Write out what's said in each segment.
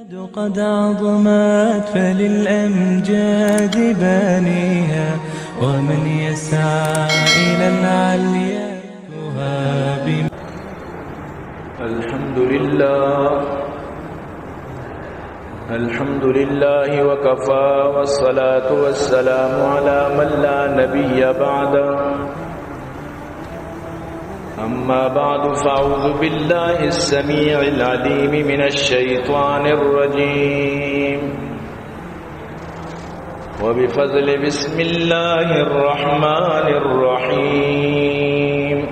قد عظمت فللأمجاد بانيها، ومن يسعى إلى العليا يهاب. الحمد لله، الحمد لله وكفى، والصلاة والسلام على من لا نبي بعده. أما بعد، فأعوذ بالله السميع العليم من الشيطان الرجيم. وبفضل بسم الله الرحمن الرحيم.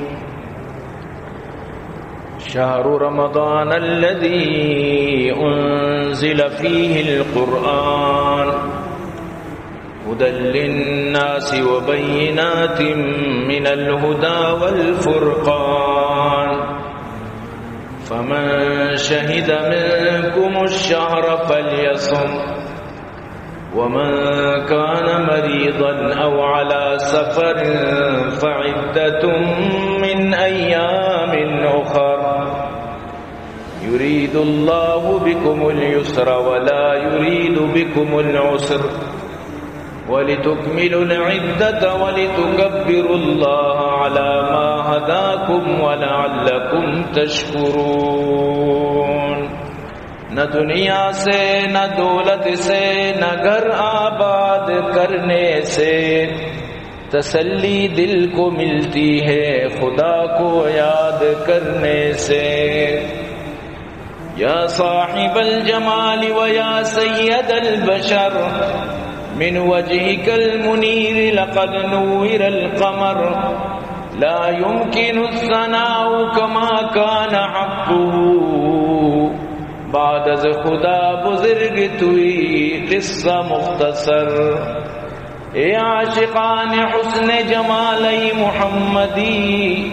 شهر رمضان الذي أنزل فيه القرآن هدى للناس وبينات من الهدى والفرقان، فمن شهد منكم الشهر فليصمه، ومن كان مريضا أو على سفر فعدة من أيام أخر، يريد الله بكم اليسر ولا يريد بكم العسر، ولتكملوا العدة ولتكبروا الله على ما هداكم ولعلكم تشكرون. نہ دنیا سے، نہ دولت سے، نہ گھر آباد کرنے سے تسلی دل کو ملتی ہے خدا کو یاد کرنے سے۔ يا صاحب الجمال ويا سيد البشر، من وجهك المنير لقد نور القمر، لا يمكن الثناء كما كان حقه، بعد از خدا بزرگ توئی قصہ مختصر۔ اے عاشقان حسن جمال محمدی،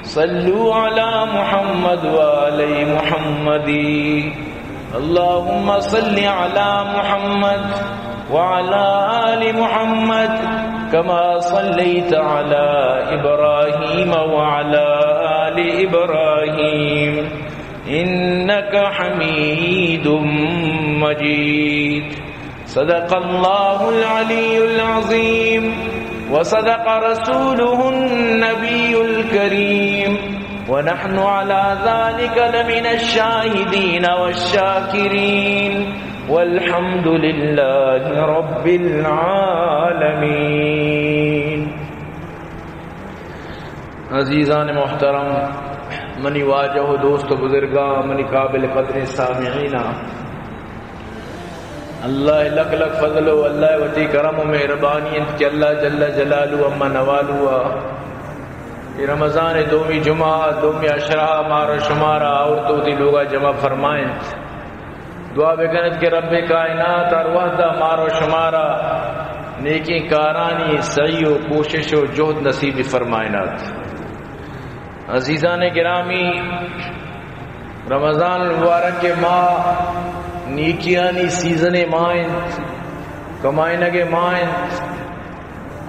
صلوا على محمد وآل محمدی۔ اللهم صل على محمد وعلى آل محمد كما صليت على إبراهيم وعلى آل إبراهيم إنك حميد مجيد. صدق الله العلي العظيم وصدق رسوله النبي الكريم ونحن على ذلك لمن الشاهدين والشاكرين والحمد لله رب العالمين. عزیزان محترم، منی واجہ و دوست و بزرگاں، منی قابل قدریں سامعیناں، اللہ ءِ لک لک فضل و اللہ ءِ وتی کرم و مہربانی انت کہ اللہ جل جلالہ عم نوالہ ءَ اے رمضان ءِ دومی جمعہ، دومی عشرہ ءَ مارا شمارا آورت وتی لوگا جمع فرمائینت۔ دعا بکنت کہ رب کائنات ہر وہدا مارا شمارا نیکیں کارانی سعی و کوشش و جہد نصیب فرمائینات۔ عزیزان گرامی، رمضان المبارک ءِ ماہ نیکیانی سیزن ءِ ماہ انت، کمائینگ ءِ ماہ انت،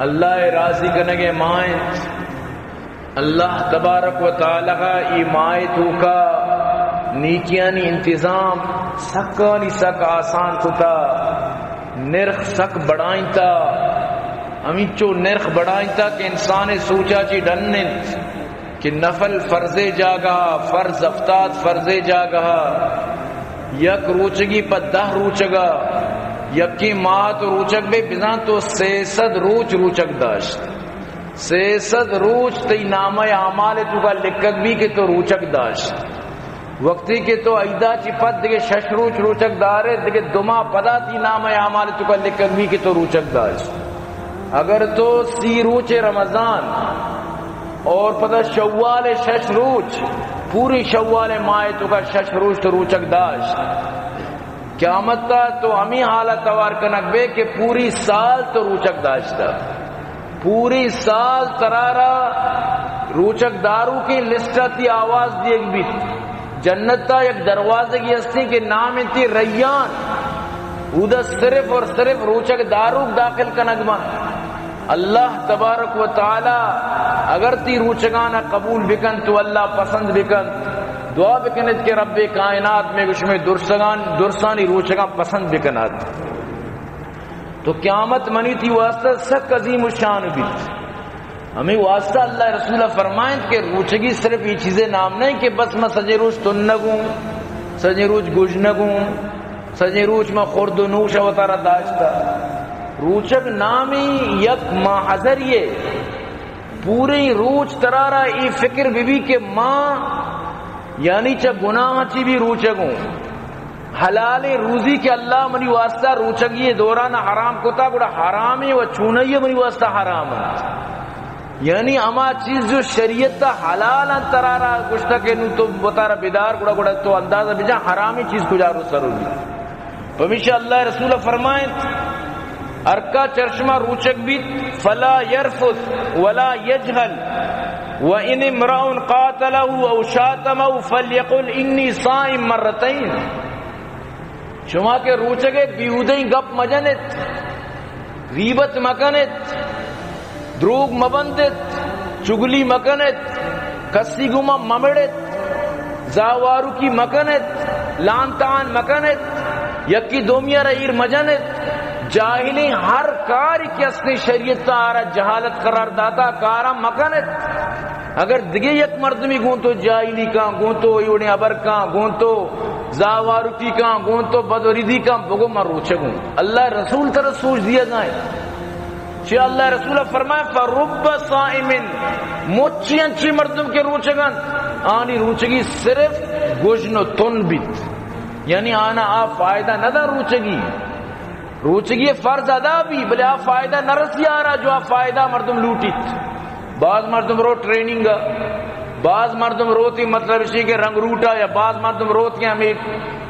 اللہ ءِ راضی کنگ ءِ ماہ انت۔ اللہ تبارک و تعالی ءَ اے ماہ ءِ توکا نیکیانی انتظام سکانی سک آسان کتا، نرخ سک بڑائینتا۔ ہمینچو نرخ بڑائینتا کہ انسان ءِ سوچا چی ڈن انت کہ نفل فرض ءِ جاگہ، فرض ہفتاد فرض ءِ جاگہ، یک روچگی پہ دہ روچگا، یکیں ماہ تو روچگ بے، بزاں تو سئے سد روچ روچگ داشت۔ سئے سد روچ تئی نامہ اعمال ءِ توکا لکھگ بی کہ تو روچگ داشت۔ وقتی کہ تو عیدا چی پد دگہ شش روچ روچگ دارے، دگہ دو ماہ پدا تئی نامہ اعمال ءِ توکا لکھگ بی کہ تو روچگ داشت۔ اگر تو سی روچ رمضان اور پدا شوال ءِ شش روچ، پوری شوال ءِ ماہ ءِ توکا شش روچ تو روچگ داشت، قیامت ءَ تو ہمے حال ءَ توار کنگ بے کہ پوری سال تو روچگ داشتہ۔ پوری سال ترا را روچگ داروکیں لسٹ ءَ تئی آواز دیگ بیت۔ جنت ءَ یک دروازگے ہستیں کہ نام انتی ریان۔ اودا صرف اور صرف روچگ داروک داخل کنگ بنت۔ اللہ تبارک و تعالی اگر تئی روچگانا قبول بکنت و اللہ پسند بکنت، دعا بکنت کہ رب کائنات مئے گو شمئے درسگان، درسانی روچگاں پسند بکنات۔ تو قیامت منی تئی واسطہ سک عظیم الشان بیت۔ ہمے واسطہ اللہ رسول فرمائنت کہ روچگی صرف اے چیزے نام نہ ایں کہ بس من سجیں روچ تنگوں، سجیں روچ گژنگوں، سجیں روچ من خورد و نوش وتارا داشتا۔ روچگ نامی یک محضرے، پوریں روچ ترارا اے فکر بہ بی کہ ما یعنی چہ گناہ چی بھی روچگوں۔ حلالیں روزی کہ اللہ منی واسطہ روچگی دوران حرام کتا، گڑا حرامیں و چونئی منی واسطہ حرام انت۔ یعنی ہما چیز جو شریعت حلال انت ترارا گشتا کہ نو تو وتارا بدار، گڑا، گڑا تو اندازہ بجا حرامیں چیز کجا رو سر ہوگی۔ پمیشا اللہ رسول فرمائنت، ہرکا چرشما روچگ بیت، فلا یرفث ولا یجهل، و ان امرؤ قاتله او شاتمه فلیقل انی صائم مرتین۔ شما کہ روچگے بیہودیں گپ مجنت، غیبت مکنت، دروگ مبندت، چگلی مکنت، کسی گوما ممڑت، زاواروکی مکنت، لان تان مکنت، یکی دومی را ایر مجنت۔ جاہلیں ہر کاری کہ استیں شریعت آرا جہالت قرار داتا، کارا مکنت۔ اگر دگہ یک مردمی گوں تو جاہلی کاں، گوں تو ایوڑیں ابر کاں، گوں تو زاواروکی کاں، گوں تو بدوریدی کاں، بگو من روچگوں۔ اللہ رسول ترا سوچ دیا گائیں۔ چہ اللہ رسول فرمائے، فرب صائم، مچی انچی مردم کہ روچگن، آنی روچگی صرف گژن و تن بیت، یعنی آنا آ فائدہ نہ دا روچگی۔ روچگی فرض ادا بی، بلے آ فائدہ نہ رسی آرا جو آ فائدہ مردم لوٹیت۔ باز مردم رو ٹریننگ، باز مردم روتی مطلب اسی کہ رنگ روٹا، یا باز مردم روت کہ ہمیں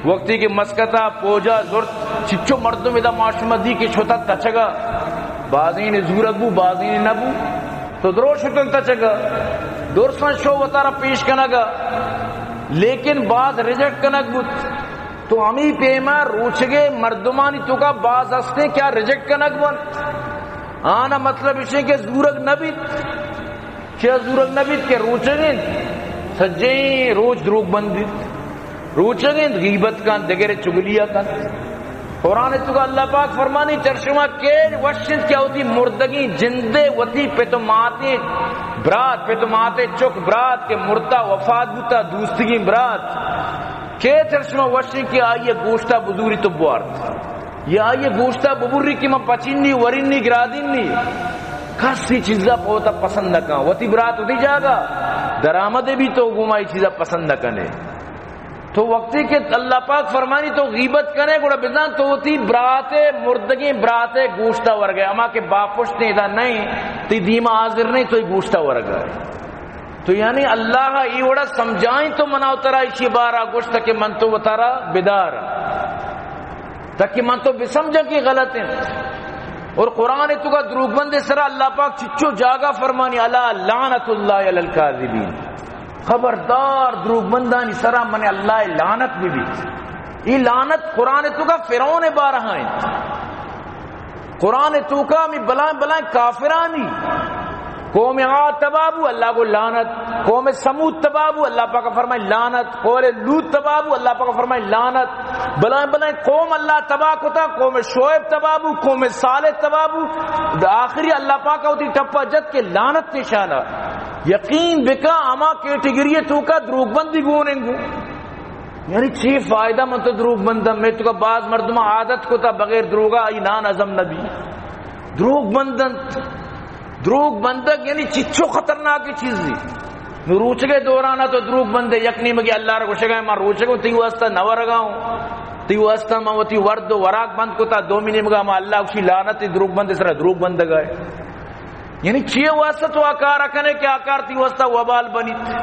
وقتی کہ مسکتا پوجا زرت، چچو مردم ادا معاشمہ دی کہ شتا تچگا، بازین زورگ بو، بازین نہ بو، تو درو شتن تچگا، درسن شو وتارا پیش کنگا، لیکن باز ریجیکٹ کنگ بوت۔ تو ہمیں پیما روچگے مردمانی توکا باز ہستیں کیا ریجیکٹ کنگ بنت۔ آنا مطلب اشیں کہ زورگ نہ بیت۔ چیا زورگ نہ بیت کہ روچگ انت، سجیں روچ دروگ بند بیت، روچگ انت غیبت کنت، دگرے چگلیا کنت۔ قرآن توکا اللہ پاک فرمانی، چرشما کے وش انت کہ وتی مردگیں جندے وتی پت و ماتے برات، پت و ماتے چک برات کہ مرتا وفات بوتا، دوستگیں برات، کے چرشما وش انت کہ آئی گوشتا بزوری تو بوارت؟ یا آئی گوشتا ببری کہ من پچینی، ورینی، گرادینی۔ کسی چیزا پہ وتا پسند نہ کن۔ وتی برات وتی جاگا، درآمد بھی تو گوما ای چیزا پسند نہ کنے۔ تو وقتی کہ اللہ پاک فرمانی تو غیبت کنے، گڑا بزان تو وتی برات، مردگیں برات گوشتا ورگے، اما کہ باپشت ادا نہیں، تی دیما حاضر نہیں، تو ای گوشتا ورگا۔ تو یعنی اللہ ای وڑا سمجھائیں تو منا و ترا اشی بارا گوشت کہ من تو وتارا بدار، تاکہ من تو بسمجھاں کہ غلط ہیں۔ اور قرآن توکا دروگ بندے سرا اللہ پاک چچو جاگا فرمانی، الا لعنت اللہ علی الکاذبین، خبردار دروگ بندانی سرا من اللہ لعنت بھی بھی۔ یہ لعنت قرآن توکا فرعون بارہ ہیں۔ قرآن توکا ہمیں بلائیں بلائیں کافرانی، قوم عاد تباہ بو، اللہ کو لعنت، قوم ثمود تباہ بو، اللہ پاک فرمائے لعنت، قوم لوط تباہ بو، اللہ پاک فرمائے لعنت، بلائیں بلائیں قوم اللہ تباہ کتا، قوم شعیب تباہ بو، قوم صالح تباہ بو، آخری اللہ پاک وتی ٹپا جت کہ لعنت نشانہ۔ یقین بکا ہما کیٹیگری توکا دروگ بندی گوننگو۔ یعنی چی فائدہ من تو دروگ بندم؟ میں تو کا باز مردم عادت کو تا بغیر دروگا ای نان ہضم نہ بی۔ دروگ بندنت، دروگ بندگ یعنی چچو خطرناک چیزی۔ نو روچگے دورانا تو دروگ بندے، یک نیمگی اللہ را گوشگا من روچگوں، تی واسطہ نہ ورگا ہوں، تی واسطہ من وتی ورد و وراک بند کتا، دومی نیمگا من اللہ گوشی لعنت دروگ بندے سرا دروگ بندگا ہے۔ یعنی چیئے واسطہ تو آ کار کنے کہ آ کار تی واسطہ وبال بنیت؟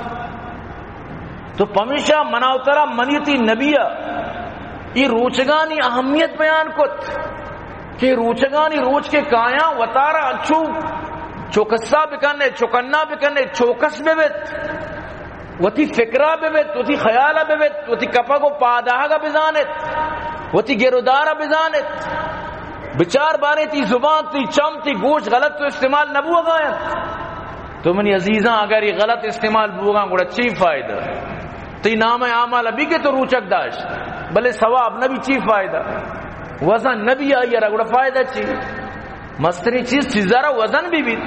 تو پمیشا منا و ترا منی تی نبی ای روچگانی اہمیت بیان کت کہ روچگانی روچ کے کایاں وتارا انچو چوکسا بکنے، چوکنا بکنے، چوکس ببت۔ وتی فکرا ببت، وتی خیالا ببت، وتی کپگ و پاداہگا بزانت، وتی گرودارا بزانت۔ بچار بارے تی زبان، تی چم، تی گوش غلط تو استعمال نہ بوگا انت۔ تو منی عزیزاں، اگر یہ غلط استعمال بوگا، گڑا چی فائدہ؟ تئی نام اعمال ابھی کہ تو روچگ داشت، بلے ثواب نبی، چی فائدہ؟ وزن نبی آئی را، گڑا فائدہ چی؟ مستریں چیز چیزا را وزن بہ بیت،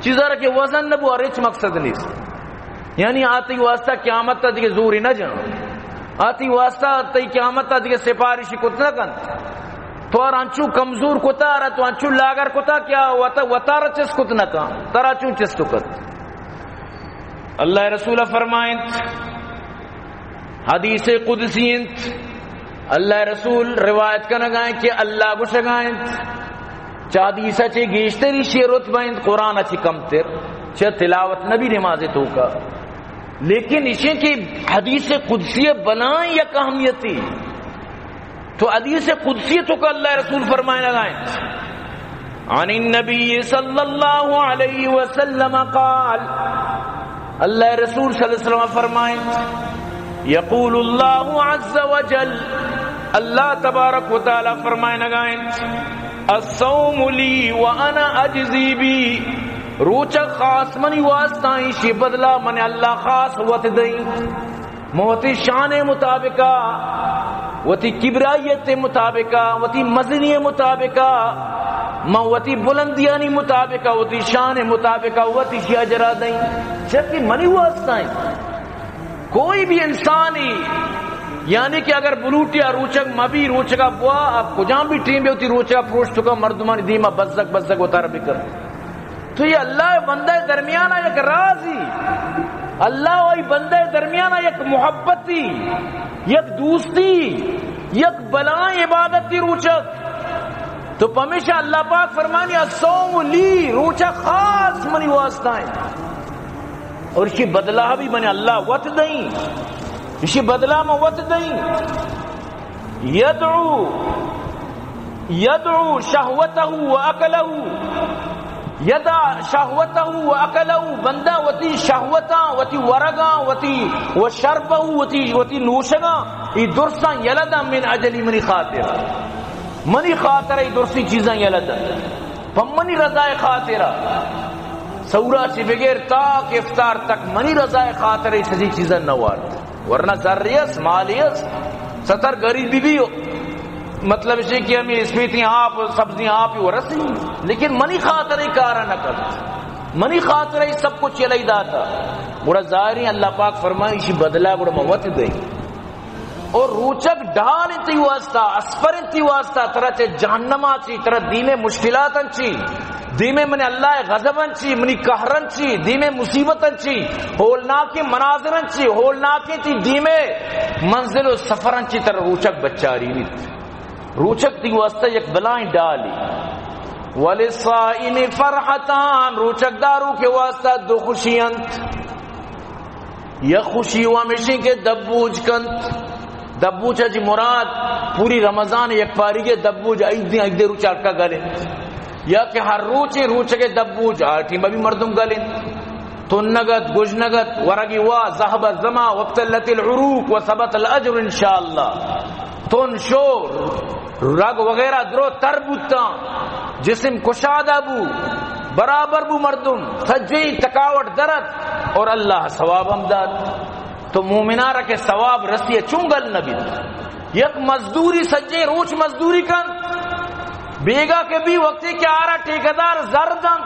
چیزا را کہ وزن نبو، آ را ہچ مقصد نیست۔ یعنی آ تئی واسطہ قیامت تا دیگہ زوری نہ جان، آ تئی واسطہ تئی قیامت تا دیگہ سفارشی کت نہ کنت۔ تو آ را انچو کمزور کتا، آ را تو انچو لاگر کتا کہ آ وتا، وتا را چست کت نہ کن، ترا چون چست کت؟ اللہ رسول فرمائنت، حدیث قدسی انت، اللہ رسول روایت کنگا انت کہ اللہ گوشگا انت، چہ حدیث چہ گیشتری شی رتبہ انت، قرآن چہ کمتر، چہ تلاوت نبی نماز توکا۔ لیکن اشیں کہ حدیث قدسی بلائیں یک اہمیتی۔ تو حدیث قدسی توکا اللہ رسول فرمائنگا انت، عن النبی صلی اللہ علیہ وسلم قال، اللہ رسول صلی اللہ علیہ وسلم فرمائنت، یقول اللہ عز وجل، اللہ تبارک و تعالی فرمائنگا انت، الصوم لی وانا اجزی بی، روچگ خاص منی واسطہ، ایشی بدلہ من اللہ خاص وت دئیں۔ من وتی شان مطابقا، وتی کبریت مطابقا، وتی مزنی مطابقا، من وتی بلندیانی مطابقا، وتی شان مطابقا وتی شی اجرا دئیں، چہ کہ منی واسطہ انت۔ کوئی بھی انسانی، یعنی کہ اگر بلوٹی آ روچگ مبی، روچگا بوا، آ کجام بھی ٹیم بہ وتی روچگا پروشت کا مردمانی دیما بزگ بزگ وتارا بکن۔ تو یہ اللہ بندہ درمیانا یک رازی، اللہ و ای بندہ درمیانا یک محبتی، یک دوستی، یک بلائیں عبادتی روچگ۔ تو پمیشا اللہ پاک فرمانی، الصوم لی، روچگ خاص منی واسطہ ہیں، اور اشی بدلہ بھی من اللہ وت دئیں، اشی بدلہ من وت دئیں۔ یدعو، یدعو شہوتہ و اکلہ، یدع شہوتہ و اکلہ، بندہ وتی شہوتاں، وتی ورگاں، وتی و شربہ، وتی، وتی نوشگاں، ای درساں یلہ داں من اجلی، منی خاطر، منی خاطر ای درسی چیزاں یلہ داں، پہ منی رضائے خاطرا، سورا چی بگیر تا کہ افطار تک منی رضائے خاطر ای سجی چیزاں نہ وارت۔ ورنہ زر اس، مال اس، ستر غریب بی بی، مطلب اسی کہ ہمیں اسپیتی آپ، سبزی آپ ہی ورسی، لیکن منی خاطر ای کارا نہ کرت، منی خاطر ای سب کچھ یلہ داتا۔ گڑا ظاہری اللہ پاک فرمائیں، اشی بدلہ گڑا من وت دئیں۔ اور روچگ ڈال انت تی واسطہ، اسپر انت تی واسطہ، ترا چہ جہنما چی، ترا دیمے مشکلاتاں چی، دیمے من اللہ غضباں چی، منی قہراں چی، دیمے مصیبتاں چی، ہولناکیں مناظراں چی، ہولناکیں تی دیمے منزل و سفراں چی ترا روچگ بچاری بیت۔ روچگ تی واسطہ یک بلائیں ڈالی۔ وللصائم فرحتان، روچگ دارو کے واسطہ دو خوشی انت۔ یک خوشی و ہمیشیں کہ دبوج کنت۔ دبوج چی مراد پوری رمضان یک پاریگے دبوج عید دیں، عید روچ اٹکا گل انت۔ یا کہ ہر روچیں روچگے دبوج آ ٹیم بھی مردم گل انت۔ تنگت، گژنگت، ورگی وا، ذهب الظمأ وابتلت العروق وثبت الاجر ان شاء الله۔ تن شو، رگ وغیرہ درو تر بوتاں، جسم کشادہ بو، برابر بو مردم، سجیں تکاوٹ درت اور اللہ ثواب ہم دات۔ تو مومنارا کہ ثواب رسی چون گل نہ بیت؟ یک مزدوری سجیں روچ مزدوری کنت، بیگا کہ بی وقتی کہ آرا ٹھیکیدار زر دنت،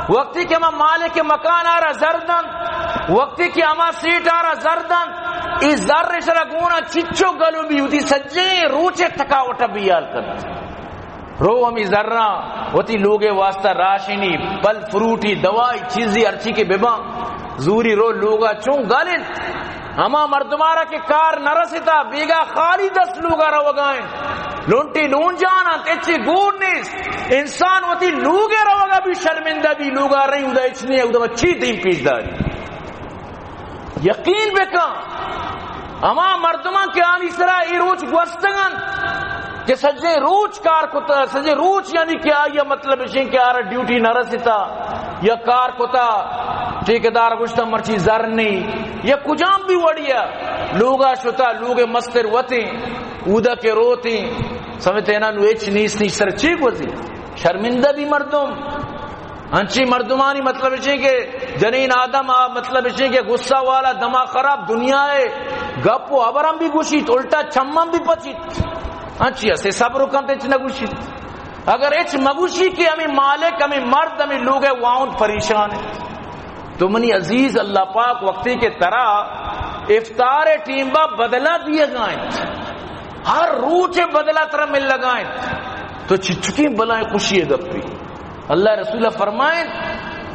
وقتی کہ ہما مالک مکان آرا زر دنت، وقتی کہ ہما سیٹ آرا زر دنت، ای زر اشرا گونا چچو گلو بی وتی سجیں روچے تکاوٹا بیال کنت۔ رو ہمی زراں وتی لوگے واسطہ راشنی، پھل فروٹی، دوائی، چیزی ہرچی کہ بباں، زوری رو لوگا چون گل انت۔ ہما مردمارا کہ کار نہ رستا، بیگا خالی دست لوگا روگا انت۔ لونٹی لونجان انت، اچی گون نیست۔ انسان وتی لوگے روگا بھی شرمندہ بی، لوگا رہی، اودا اچ نہیں، اودا چی دیم پیش داری۔ یقین بکن، ہما مردمان کہ آنی سرا ای روچ گوستگن کہ سجیں روچ کار کتا، سجیں روچ یعنی کہ آئی مطلب اشیں کہ آرا ڈیوٹی نہ رستا یا کار کتا، ٹھیکیدار گوشتا مرچی زر نہیں یا کجام بھی وڑیا، لوگا شتا، لوگ مستر وتیں، اودا کہ روتیں، سمجھتے نا نو اچ نیست، نی سر چی گوزی؟ شرمندہ بی مردم۔ انچیں مردمانی مطلب اش کہ جنین آدم آ مطلب اش کہ غصہ والا، دماغ خراب، دنیا ءِ گپ و ہبر ہم بہ گوشیت، الٹا چم ہم بہ پچیت۔ انچیں است، صبر کنت، ہچ نہ گوشیت۔ اگر ہچ مہ گوشی کہ ہمے مالک، ہمے مرد، ہمے لوگ ءِ واہند پریشان انت۔ تو منی عزیز، اللہ پاک وقتی کہ ترا افطار ءِ ٹیم با بدلہ دیگا انت، ہر روچ بدلہ ترا ملگا انت، تو چچکیں بلائیں خوشی ءِ گپے۔ اللہ رسول فرمائیں،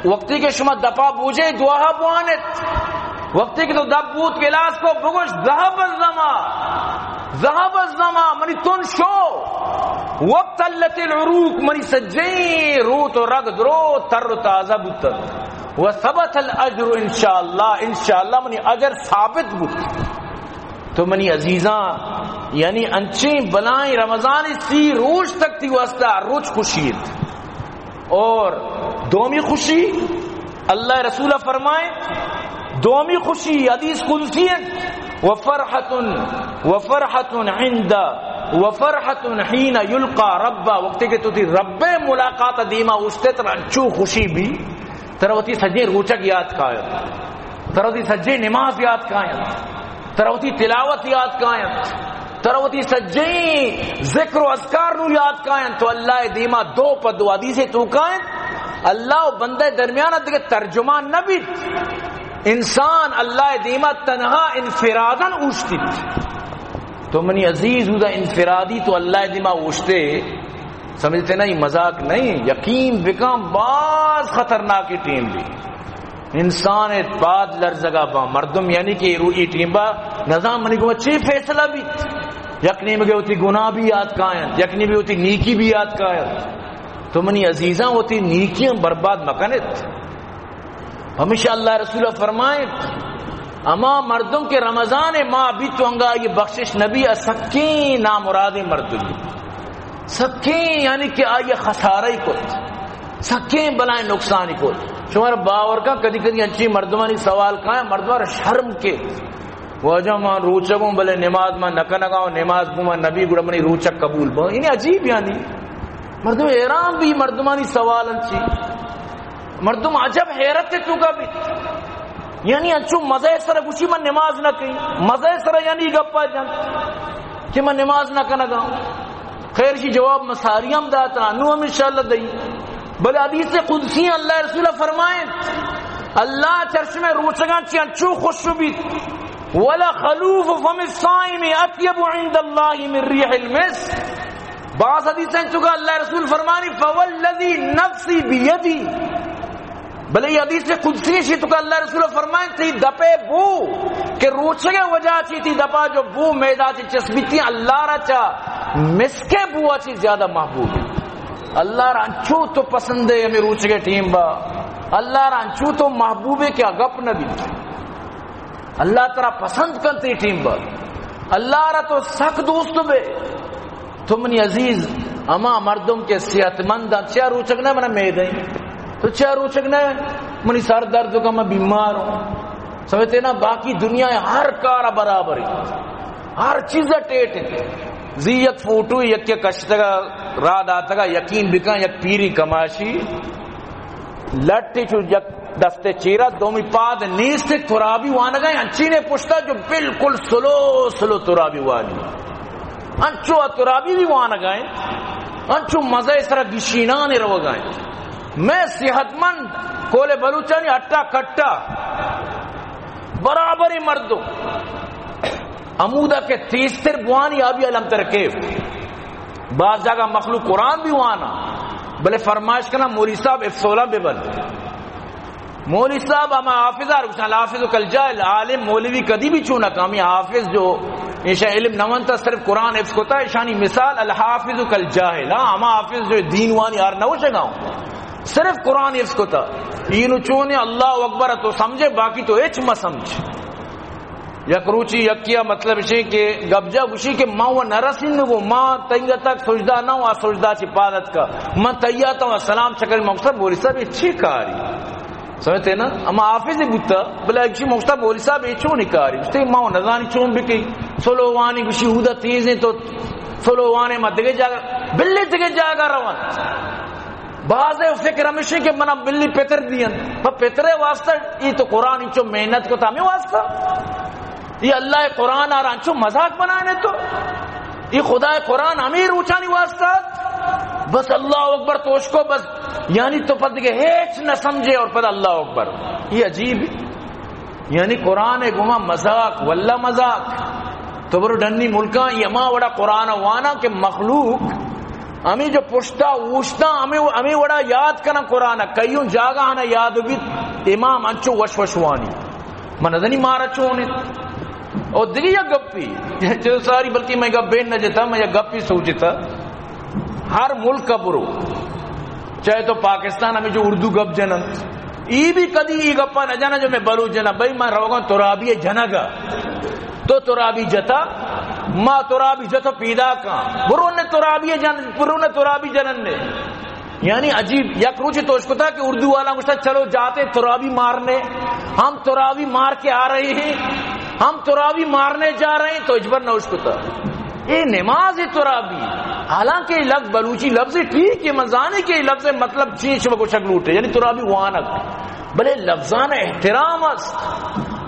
وقتی کہ شما دپا بوجے دعا بوانت، وقتی کہ تو دپ بوت گلاس کو بگوش، ذهب الظما، ذهب الظما، منی تن شو، وابتلت العروق، منی سجیں روت و رگ درو تر و تازہ بوتن، وثبت الاجر ان شاء الله، ان شاء الله منی اجر ثابت بوت۔ تو منی عزیزاں، یعنی انچیں بلائیں رمضان سی روچ تک تئی واسطہ ہر روچ خوشی انت۔ اور دومی خوشی، اللہ رسول فرمائیں، دومی خوشی حدیث قدسی انت، وفرحة، وفرحة عند، وفرحة حين يلقى ربه، وقتی کہ تو تئی رب ءِ ملاقات ءِ دیما اوشتے ترا انچو خوشی بی، ترا وتی سجیں روچگ یات کاینت، ترا وتی سجیں نماز یات کاینت، ترا وتی تلاوت یات کاینت، ترا وتی سجیں ذکر و اذکار نوں یات کاینت، تو اللہ ءِ دیما دو پہ دو حدیث ءِ توکا انت، اللہ و بندہ ءِ درمیان ءَ دگہ ترجمان نہ بیت، انسان اللہ ءِ دیما تنہا انفراداً اوشتیت۔ تو منی عزیز، اودا انفرادی تو اللہ ءِ دیما اوشتے، سمجھتے نا، یہ مذاق نہیں، یقین بکن باز خطرناکیں ٹیم بی۔ انسان ءِ پاد لرزگا باں، مردم یعنی کہ رو ای ٹیم با نزان منی گوما چے فیصلہ بیت۔ یک نیمگے وتی گناہ بی یات کاینت، یک نیمگے وتی نیکی بی یات کاینت۔ تو منی عزیزاں، وتی نیکیاں برباد مکنت۔ ہمیشہ اللہ رسول فرمائیں، ہما مردم کہ رمضان ماہ بیت تو انگا آئی بخشش نبی، ءُ سکیں نامرادیں مردمی، سکیں یعنی کہ آئی خسارہ کت، سکیں بلائیں نقصانی کت۔ شمارا باور کن، کدی کدی انچیں مردمانی سوال کاینت، مردمارا شرم کیت، واجہ من روچگوں بلے نماز من نکنگاں، نماز گوں من نبی، گڑا منی روچگ قبول بو۔ یعنی عجیب، یعنی مردم حیران بی، مردمانی سوال انچی۔ مردم عجب حیرت ءِ توکا بیت۔ یعنی انچو مزہ ءِ سرا گوشی من نماز نہ کئی، مزہ ءِ سرا یعنی گپا جنت کہ من نماز نہ کنگا۔ خیر، شی جواب مساری ہم داتا، نو ہم انشاءاللہ دئی۔ بلے حدیث قدسی اللہ رسول فرمائیں، اللہ چرشم روچگاں چی انچو خوش بیت، ولخلوف فم الصائم اطیب عند الله من ريح المسك۔ بعض حدیث ہیں چکا اللہ رسول فرمانی، فوالذی نفسی بیدی۔ بلے یہ حدیث قدسی شی تو کہ اللہ رسول فرمائیں، تئی دپے بو کہ روچگے وجہ چی تئی دپا جو بو میدا چی چس بیتی، اللہ را چا مسکے بو چی زیادہ محبوب۔ اللہ را انچو تو پسندے ہمیں روچگے ٹیم با، اللہ را انچو تو محبوبے کہ گپ نہ بیت۔ اللہ ترا پسند کنت اے ٹیم با، اللہ را تو سک دوست بے۔ تو منی عزیز، ہما مردم کہ صحت مند انت، چیا روچگ نہ منا میدیں؟ تو چیا روچگ نہ؟ منی سر درد کا، من بیمار ہوں۔ سمجھتے نا، باقی دنیا ہر کار برابر ہے، ہر چیز ٹیٹ ہے۔ زی یک فوٹو یک کے کشتگا، را داتگا، یقین بکن، یک پیری کماشی لٹے چو یک دستے چیرا، دومی پاد نیست، ترابی وانگا، انچینے پشتا جو بالکل سلو سلو ترابی وانی۔ انچو آ ترابی بھی وانگا، انچو مزہ سرا گشینان روگا۔ میں صحت مند، کول بلوچانی اٹا کٹا، برابری مردم۔ ہمودا کہ تیزتر بوانی، آبی علم تر کیف۔ بعض جاگہ مخلوق قرآن بھی وانا، بلے فرمائش کنا، مولوی صاحب افسولہ ببند۔ مولوی صاحب ہما حافظ آر گوشن، الحافظ کالجاہل، عالم مولوی کدی بھی چون کامی حافظ جو ایشا علم نہ ونتا، صرف قرآن حفظ کتا، ایشانی مثال الحافظ کالجاہل۔ ہاں، ہما حافظ جو دین وانی آر نہ وشگاؤں، صرف قرآن حفظ کتا۔ اینو چونے اللہ اکبر تو سمجھے، باقی تو ہچ مہ سمجھ۔ یک روچی یکیا مطلب شے کہ گبجا گوشی کہ ما و نرسینگو، ما تئیا تک سجدہ نہ ہوں، آ سجدہ چی پادت کا، من تئیا تا سلام چکر۔ مقصد مولوی صاحب یہ چی کاری؟ سمجھتے نا؟ اما حافظ بوتا، بلے اگشی مقصد مولوی صاحب یہ چون کاری؟ گوشتے ما و نزانی چون بکی، سلو وانی گوشی ہودا تیزیں تو سلو وانے، ما دگے جاگہ، بلے دگے جاگہ روان۔ بعضے فکر ہمیشیں کہ منا بلی پتر دین، پر پترے واسطہ ای تو قرآن انچو محنت کو تا ہمیں واسطہ؟ ای اللہ قرآن آرا انچو مذاق بنانے تو؟ ای خدا قرآن ہمیں روچانی واسطہ؟ بس اللہ اکبر تو اس کو بس، یعنی تو پد کے ہیچ نہ سمجھے اور پد اللہ اکبر۔ یہ عجیب۔ یعنی قرآن گما مذاق، واللہ مذاق۔ تو برو ڈنی ملکاں، یہ ہما وڑا قرآن وانا کہ مخلوق ہمیں جو پشتا اوشتا، ہمیں، ہمیں وڑا یاد کنا قرآن، کئیوں جاگہ آنا یاد بیت، امام انچو وش وش وانی۔ من نزنی مارا چون انت۔ او دگہ یک گپی، چہ ساری بلکہ میں گپ بین نہ جتا، میں یک گپی سوچتا۔ ہر ملک برو، چاہے تو پاکستان ہمیں جو اردو گپ جنن، ای بھی کدی ای گپا نہ جانا جو میں بلوچ جنا، بھئی من روگاں ترابی جنگا، تو ترابی جتا، ما ترابی جتا پیدا کاں، برو نے ترابی جن، برو نے ترابی جنن نے۔ یعنی عجیب، یک روچے تو اشکتا کہ اردو والا گوشتا، "چلو جاتے ہیں ترابی مارنے، ہم ترابی مار کے آ رہے ہیں، ہم ترابی مارنے جا رہے ہیں"، تو اجبر نہ اشکتا۔ اے نماز ترابی، حالانکہ یہ لفظ بلوچی لفظ ٹھیک ہے، من زانے کہ یہ لفظ مطلب چی شما گوشگ لوٹے، یعنی ترابی وانگ، بلے لفظان احترام است۔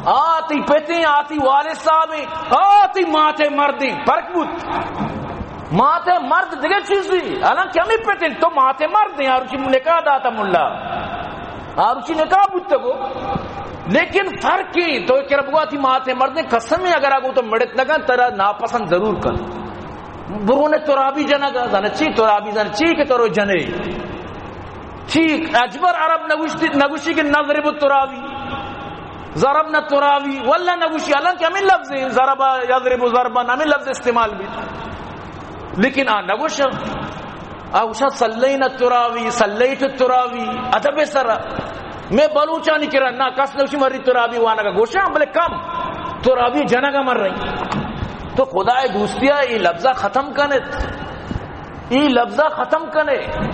آ تئی پتیں، آ تئی والد صاحبیں، آ تئی ماتے مردیں، فرق بوت۔ ماتے مرد دگہ چیزی، حالانکہ ہمیں پتیں، تو ماتے مردیں، آ روچی نکاح داتا ملا، آ روچی نکاح بوتگو، لیکن فرق ہے، تو کہ ربگا تئی ماتے مردیں، قسم ہے اگر آگو تو مڑت نگن، ترا ناپسند ضرور کن۔ برو نے ترابی جنگا، زن چی ترابی، زن چی کہ ترو جنے۔ چی اجبر عرب نگوشتی، نگوشی کہ نضرب الترابی، ضربنا الترابی، واللہ نگوشی، حالانکہ ہمیں لفظ ہیں، ضرب یضرب ضربا، ہمیں لفظ استعمال بھی۔ لیکن آ نگوش، آ گوشا صلینا الترابی، صلیت الترابی، ادب سرا۔ میں بلوچانی کرا نہ کس نوشی مری ترابی وانگا گوشاں، بلے کم ترابی جنگا مر رہی۔ تو خدائے دوستیا، ای لفظا ختم کنت، ای لفظا ختم کنے۔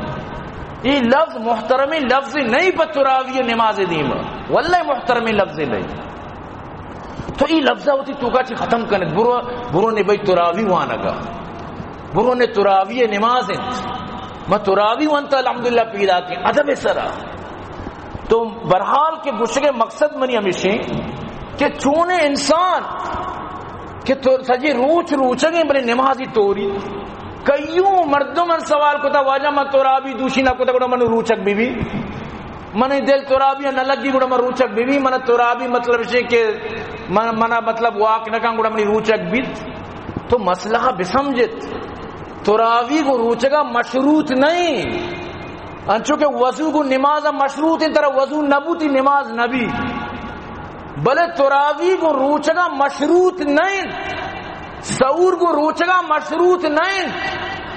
ای لفظ محترمی لفظ نہیں پہ تراوی نماز دیم، واللہ محترمی لفظ نہیں۔ تو ای لفظا وتی توکا چی ختم کنت، برو، برو نے بھئی تراوی وانگا، برو نے تراوی نماز انت، ما تراوی وانتا الحمدللہ پیدا کے ادب سرا۔ تو بہرحال کہ گوشگے مقصد منی ہمیشیں کہ چونے انسان کہ تو سجی روچ روچگیں بلے نمازی توری، کئیوں مردم من سوال کتا، واجہ من ترابی دوشی نہ کتا، گڑا من روچگ بی بی، من دل ترابی نہ لگی، گڑا من روچگ بی بی، من ترابی مطلب شے کہ من، منا مطلب واک نہ کن، گڑا منی روچگ بیت۔ تو مسئلہ بسمجھت، تراوی گو روچگا مشروط نہیں۔ انچو کہ وضو گو نماز مشروط ہیں، ترا وضو نبوتی نماز نبی۔ بلے تراوی گو روچگا مشروط نہیں، سحور گو روچگا مشروط نہیں۔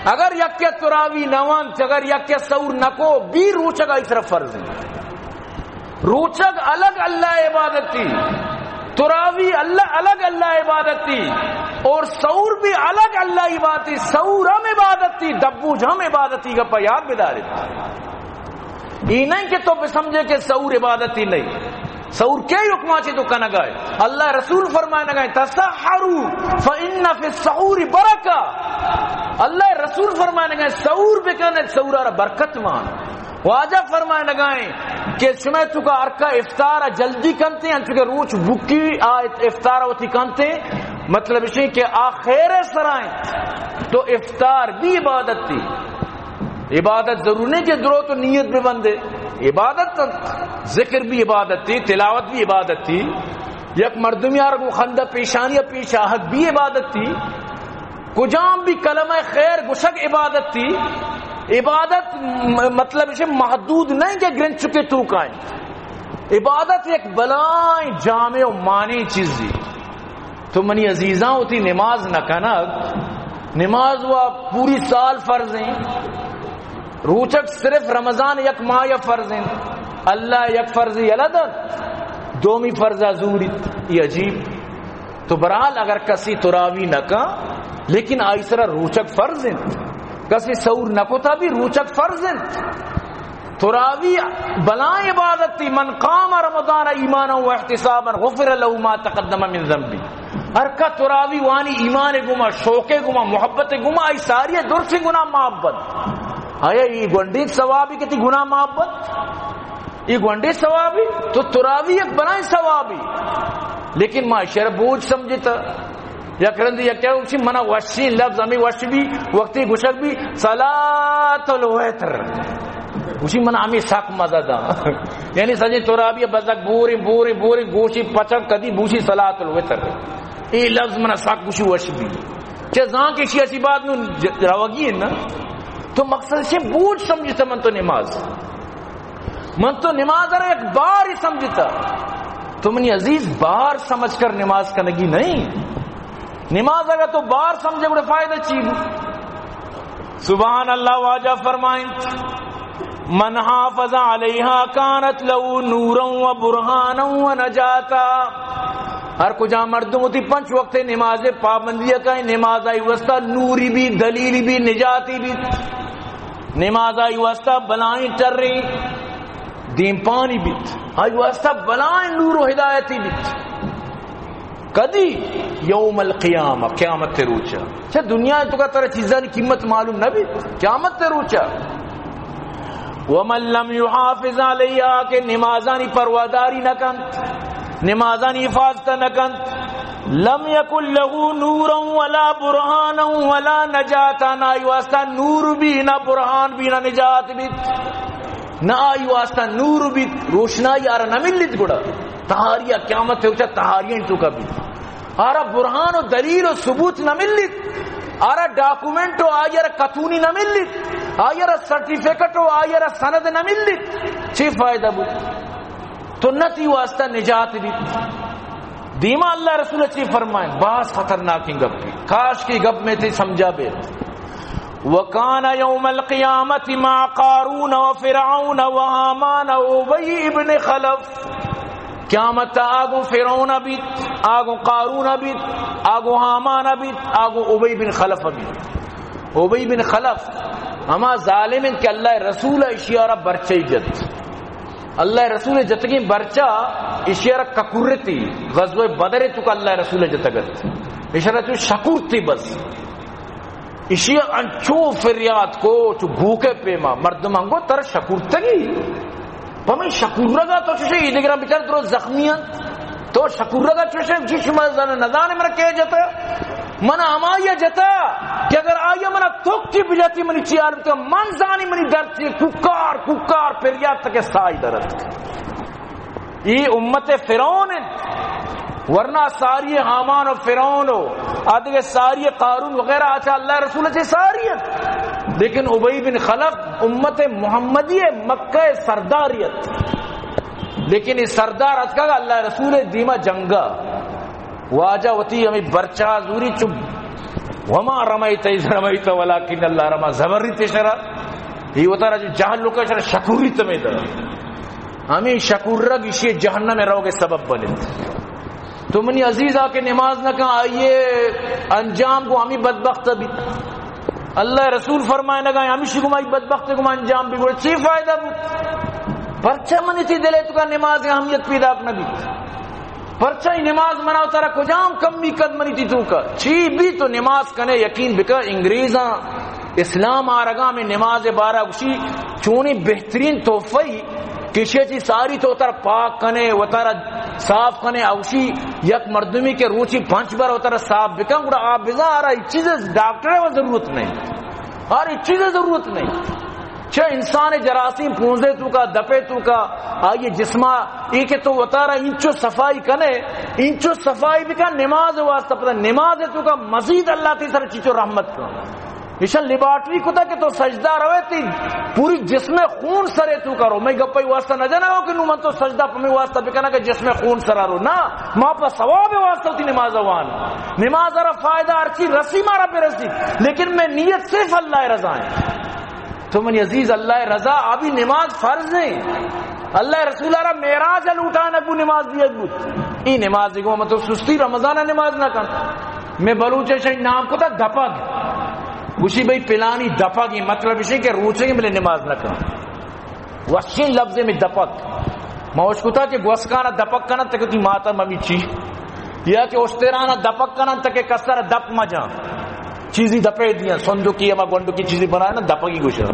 اگر یک تراوی نوانت، اگر یک سحور نکو، بی روچگا اس طرف فرض ہیں۔ روچگ الگ اللہ عبادتی، تراوی اللہ، الگ اللہ عبادتی، اور سحور بھی الگ اللہ عبادتی۔ سحور ہم عبادتی، دبوج ہم عبادتی، گپا یاد بدارے۔ یہ نہیں کہ تو بسمجھے کہ سحور عبادتی نہیں۔ سحور کے حکما چی تو کنگائے؟ اللہ رسول فرمائے نگائے، "تسحروا فإن في السحور بركة۔" اللہ رسول فرمائے نگائے، سحور بکن، سحور آرا برکت مان۔ واجہ فرمائے لگائیں کہ شمئے توکا ہرکا افطار جلدی کنتے، انچو کہ روچ بکی آ افطار وتی کنتے، مطلب اشیں کہ آ خیر سرائیں، تو افطار بھی عبادت تھی۔ عبادت ضرور نہیں کہ درو تو نیت بہ بندے، عبادت انت۔ ذکر بھی عبادت تھی، تلاوت بھی عبادت تھی، یک مردمی آرا گوں خندہ پیشانی پیش آہگ بھی عبادت تھی۔ کجام بھی کلمہ خیر گشگ عبادت تھی۔ عبادت م-، مطلب اسے محدود نہیں کہ گرنچکے توکائیں۔ عبادت یک بلائیں جامع و مانع چیزی۔ تو منی عزیزاں، وتی نماز نہ کنگ، نماز وا پوری سال فرض ہیں، روچگ صرف رمضان یک ماہ یا فرض ہیں۔ اللہ یک فرض یلہ دنت، دومی فرض زوریت۔ یہ عجیب۔ تو برحال اگر کسی تراوی نہ کن، لیکن آئی سرا روچگ فرض انت۔ کسی سحور نہ کتا بھی روچگ فرض انت۔ تراوی بلائیں عبادت تھی، "من قام رمضان ایمانا و احتسابا غفر له ما تقدم من ذنبه۔" ہر کا تراوی وانی ایمان گما، شوق گما، محبت گما، آئی ساری درسیں گناہ معاف بنت۔ آیا ای گونڈیں ثوابی کہ تی گناہ معاف بنت؟ ای گونڈیں ثوابی؟ تو تراوی یک بلائیں ثوابی۔ لیکن ما اشی ءَ را بوجھ سمجھتا۔ یک رندی یک کیا گوشی، منا وشیں لفظ ہمیں وش بی، وقتی گوشگ بی، صلاۃ الوتر۔ گوشی، منا ہمیں سک مزہ دا۔ یعنی سجیں تراوی بزگ بوریں، بوریں، بوریں، گوشی پچک کدی بوشی صلاۃ الوتر۔ ای لفظ منا سک گوشی وش بی۔ چہ زان کہ اشی، اشی بات نوں ج-، روگی ہے نا۔ تو مقصد سے بوجھ سمجھتا من تو نماز۔ من تو نماز را یک بار ہی سمجھتا۔ تو منی عزیز، بار سمجھ کر نماز کنگی نہیں۔ نماز اگر تو بار سمجھے، گڑا فائدہ چی بو؟ سبحان اللہ، واجہ فرمائیں، من حافظ علیها كانت له نورا وبرهانا ونجاتا۔ ہر کجا مردم وتی پنچ وقت نماز پابندی کا، نماز آئی واسطہ نوری بی، دلیلی بی، نجاتی بی۔ نماز آئی واسطہ بلائیں ٹریں دیمپانی بیت، آئی واسطہ بلائیں نور و ہدایتی بیت۔ کدی؟ یوم القیامہ، قیامت روچا۔ چہ دنیا تو کا ترا چیزانی قیمت معلوم نہ بیت، قیامت روچا۔ ومن لم يحافظ عليها، کہ نمازانی پرواداری نہ کنت، نمازانی حفاظت نہ کنت، لم يكن له نورا ولا برهانا ولا نجاتا، نہ آئی واسطہ نور بی، نہ برہان بی، نہ نجات بیت۔ نہ آئی واسطہ نور بیت، روشنائی آرا نہ ملیت، گڑا تہاری قیامت روچا تہاری انت تو کا بیت۔ آرا برہان و دلیل و ثبوت نہ ملیت، آرا ڈاکومنٹ و آئی را کتونی نہ ملیت، آئی را سرٹیفکیٹ و آئی را سند نہ ملیت، چی فائدہ بود؟ تو نہ تی واسطہ نجات بیت۔ دیما اللہ رسول چی فرمائیں، باز خطرناکیں گپ، کاش کہ گپ میں تی سمجھا بے۔ وكان يوم القيامة مع قارون وفرعون وهامان وأبي بن خلف۔ قیامت آگوں فرعون بیت، آگوں قارون بیت، آگوں ہامان بیت، آگوں ابی بن خلف بیت۔ ابی بن خلف ہما ظالم انت کہ اللہ رسول اشیارا برچے جت۔ اللہ رسول جتگیں برچا اشیارا ککرتی، غزوہ بدر تو کہ اللہ رسول جتگت۔ اشارا تو شکرتی بس۔ اشی انچو فریاد کو، چو بوکے پیما، مردم انگو تر شکرتگی۔ پمی شکرگا تو چوشے ایدگراں بچار درو زخمی انت۔ تو شکرگا چوشے جی شما زن نزانے مرا کہ جتا۔ من ہمائی جتا کہ اگر آئی منا توکی بجاتی منی چی حال بتا، من زانی منی درد چی، کوکار، کوکار، فریاد تک سائی درد۔ ای امت فرعون انت، ورنہ ساری ہامان و فرعون و آدگہ ساری قارون وغیرہ آچا اللہ رسول چے ساری انت۔ لیکن ابی بن خلف امت محمدی مکہ سرداری انت، لیکن ای سردار اتکا اللہ رسول دیما جنگا۔ واجہ وتی ہمیں برچا زوری چو، وما رمیت اذ رمیت ولکن اللہ رمی، زبری تے شرا۔ یہ وتارا جو جہل لوکا شرا شکوری تمہیں دا۔ ہمیں شکورگ اشی جہنم روگ سبب بنت۔ تو منی عزیزا کہ نماز نہ کن، آئیے انجام کو ہمیں بدبخت بیت۔ اللہ رسول فرمائے نگا، ہمیشی کو مائی بدبخت کو انجام بھی گوڑے چی فائدہ بود؟ پرچہ منی تی دلے تو کا نماز اہمیت پیدا نہ بیت۔ پرچہ ای نماز منا و ترا کجام کمی کد منی تی تو کا؟ چی بھی تو نماز کنے، یقین بکا انگریزاں اسلام آرگا میں نماز بارا گوشی چونی بہترین تحفہ ای کشے چی ساری تو تر پاک کنے و تر صاف کنے، اوشی یک مردمی کے روچی پنچ بار و تر صاف بکن، گڑا آپ بزا آرا ای چیز ڈاکٹر و ضرورت نہیں، آرا ای چیز ضرورت نہیں۔ چہ انسان جراثیم پونزے تو کا، دپے تو کا، آئیے جسما، ای کہ تو وتارا انچو صفائی کنے، انچو صفائی بکن نماز واسطہ، پتہ نماز تو کا مزید اللہ تی سر چیچو رحمت کن۔ ایشاں لیبارٹری کتا کہ تو سجدہ روے تی پوری جسم خون سرے تو کرو۔ میں گپئی واسطہ نہ جنا ہو کہ نو من تو سجدہ پمی واسطہ بکنا کہ جسم خون سرا رو۔ نہ، ما پہ ثواب واسطہ تی نماز وان۔ نماز را فائدہ ہرچی رسی مارا برسی، لیکن میں نیت صرف اللہ رضا ہے۔ تو منی عزیز، اللہ رضا ابھی نماز فرض ہے۔ اللہ رسول را معراج لوٹانک بو نماز دیگ بو۔ ای نماز گو مطلب سستی، رمضان نماز نہ کن۔ میں بلوچ شاہی نام کو تھا دپگ۔ گوشی بھئی پلانی دپگ، یہ مطلب اسے کہ روچے میں نماز نہ کن۔ وشین لفظ میں دپگ۔ ما اس کو تھا کہ گوسکانا دپگ کنا تک تی ماتا ممی چی۔ یا کہ اشترانا دپک کنن تاکہ کسر دپ مجاں۔ چیزی دپے دیاں، صندوقی ہما گونڈو کی چیزی بنائے نا، دپگی گوشن۔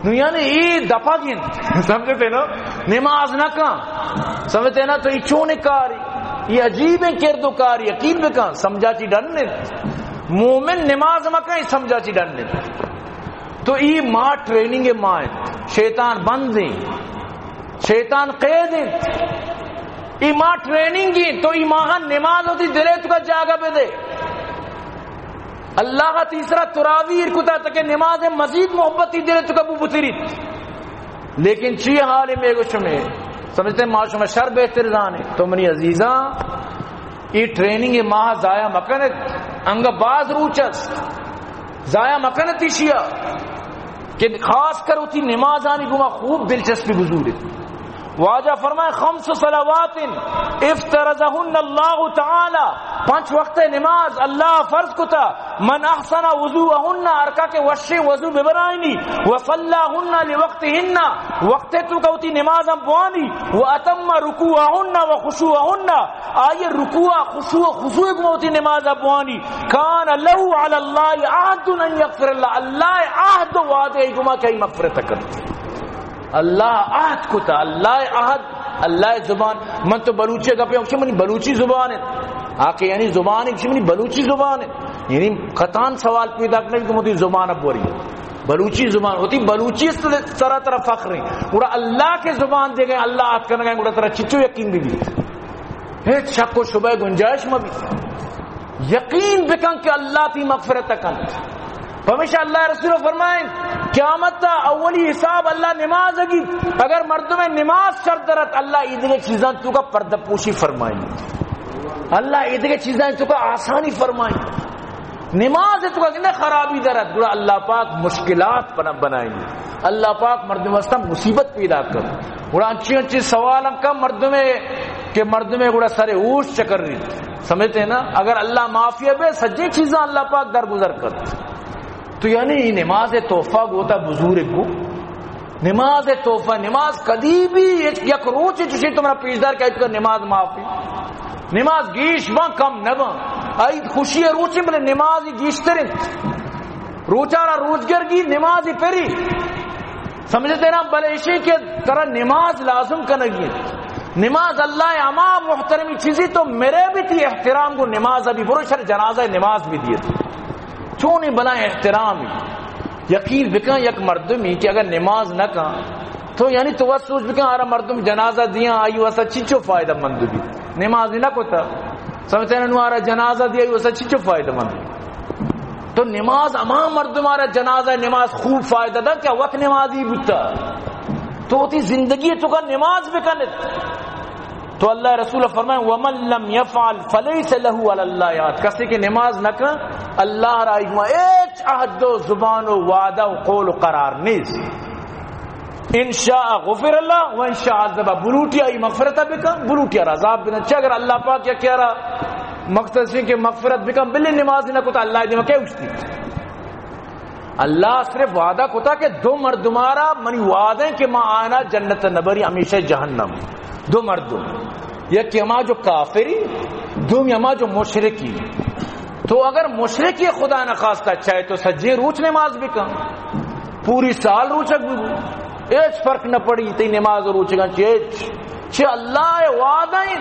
نو یعنی اے دپگ انت، سمجھتے نا؟ نماز نہ کن، سمجھتے نا؟ تو اے چون کاری؟ اے عجیب کردو کاری، یقین بکن، سمجھا چی ڈن انت۔ مومن نماز مکن، اے سمجھا چی ڈن انت۔ تو اے ما ٹریننگ ما انت، شیطان بند انت، شیطان قید انت۔ اے ما ٹریننگ انت، تو اے ماہا نماز وتی دلے توکا جاگہ بدے۔ اللہ ء تیسرا تراویر کتا تاکہ نماز مزید محبت تی دل توکا بو بتریت۔ لیکن چی حال میں گوش میں، سمجھتے ما شما شر بہتر زانے۔ تو منی عزیزاں، اے ٹریننگ ماہ ضائع مکنت، انگا باز روچ است، ضائع مکنت ایشیا کہ خاص کر وتی نمازانی گما خوب دلچسپی بزورت۔ واجہ فرمائے، خمس صلوات افترضهن الله تعالی، پنچ وقت نماز اللہ فرض کتا، من احسن وضوءهن، ہر کا کہ وشیں وضو ببنائینی، وصلاهن لوقتهن، وقت توکا وتی نماز ہم بوانی، واتم رکوعهن وخشوعهن، آئی رکوع، خشوع، خضوع گما وتی نماز بوانی، کان له علی الله عهد ان یغفر الله، اللہ عہد و وعدہ گما کہ مغفرت کن۔ اللہ عہد کتا، اللہ عہد، اللہ زبان۔ من تو بلوچی گپے، منی بلوچی زبان ہے۔ آ کہ یعنی زبان ہے، منی بلوچی زبان ہے۔ یعنی قطعاً سوال پیدا کرنے کہ مدی زبان اب وری بلوچی زبان ہوتی، بلوچی سرا ترا فخر ہے۔ گڑا اللہ کے زبان دے گئے، اللہ عہد کرنے گئے، گڑا ترا چچو یقین بھی بیت۔ ہچ شک و شبہ گنجائش مہ بیت۔ یقین بکن کہ اللہ تی مغفرت کنت۔ پمیشا اللہ رسول فرمائیں، قیامت تا اولی حساب اللہ نماز گی۔ اگر مردم نماز شر درت، اللہ ایدگہ چیزاں توکا پردہ پوشی فرمائیں۔ اللہ ایدگہ چیزاں توکا آسانی فرمائیں۔ نماز توکا گندے خرابی درت، گڑا اللہ پاک مشکلات بنا-، بنائیں۔ اللہ پاک مردم واسطہ مصیبت پیدا کر۔ گڑا انچی انچی سوال انکا مردم کہ مردمے گڑا سر ہوش چکر رہی۔ سمجھتے ہیں نا؟ اگر اللہ معافی بے، سجے چیزاں اللہ پاک درگزر کر۔ تو یعنی اے نماز تحفہ گوتا بزور کو۔ نماز تحفہ، نماز کدی بھی یک، یک روچ چشیں تمہارا پیشدار کہ تو نماز معافی۔ نماز گیش باں کم نہ باں۔ عید خوشی روچیں بلے نماز گیشتر انت۔ روچارا روچگرگی نماز پری۔ سمجھتے نا؟ بلے اشی کہ ترا نماز لازم کنگی انت۔ نماز اللہ ہما محترمی چیزی تو میرے بھی تی احترام کو نماز ابھی برو شر جنازہ نماز بھی دیت۔ چونی بلا احترامی۔ یقین بکن یک مردمی کہ اگر نماز نہ کن تو یعنی تو وت سوچ بکن آرا مردم جنازہ دیاں آئی واسا چچو فائدہ مند بھی۔ نماز نہ کتا۔ سمجھتے نا؟ نو آرا جنازہ دیا آئی واسا چچو فائدہ مند بھی۔ تو نماز ہما مردم آرا جنازہ نماز خوب فائدہ دا کہ وت نمازی بوتا۔ تو وتی زندگی توکا نماز بکنت۔ تو اللہ رسول فرمائے، ومن لم يفعل فليس له على الله عهد، کسی کہ نماز نہ کن، اللہ را ایما ہچ عہد و زبان و وعدہ و قول و قرار نیست۔ ان شاء غفر اللہ و ان شاء عذب، بلوٹی آئی مغفرت بکن، بلوٹی آرا عذاب بدن۔ چہ اگر اللہ پاک یا کیا را مقصد سے کہ مغفرت بکن، بلے نماز نہ کتا، اللہ دیما کہ اشتی۔ اللہ صرف وعدہ کتا کہ دو مردمارا منی وعدہ ہیں کہ ما آنا جنت نبری، ہمیشہ جہنم۔ دو مردم، یکی ہما جو کافری، دومی ہما جو مشرکی۔ تو اگر مشرکی خدا نخواستہ چاہے تو سجے روچ نماز بکن، پوری سال روچک بگو، ہچ فرق نہ پڑی تئی نماز و روچگاں چہ ہچ۔ چہ اللہ وعدہ ہیں،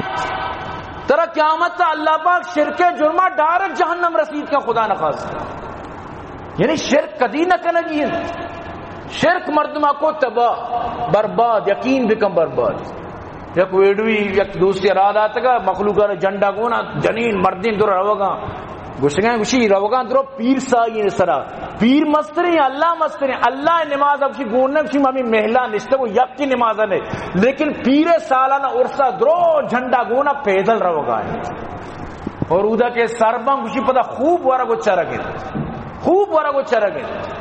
ترا قیامت تا اللہ پاک شرک جرمہ ڈائریکٹ جہنم رسید کا خدا نخواستہ۔ یعنی شرک کدی نہ کنگی انت۔ شرک مردما کو تباہ، برباد، یقین بکن برباد۔ یک ویڈیوی یک دوستی را داتگا، مخلوقا را جنڈا گونا، جنین مردین در روگا۔ گوشگا گوشی روگا درو پیر سائی سرا۔ پیر مستریں، اللہ مستریں، اللہ نماز اب گون نہ گوشی ممی محلہ نشتگو یکی نماز نے۔ لیکن پیر سالانہ ارسا درو جنڈا گونا پیدل روگا ہے۔ اور اودا کہ سر بان گوشی پدا خوب ورگ و چرگ انت۔ خوب ورگ و چرگ انت۔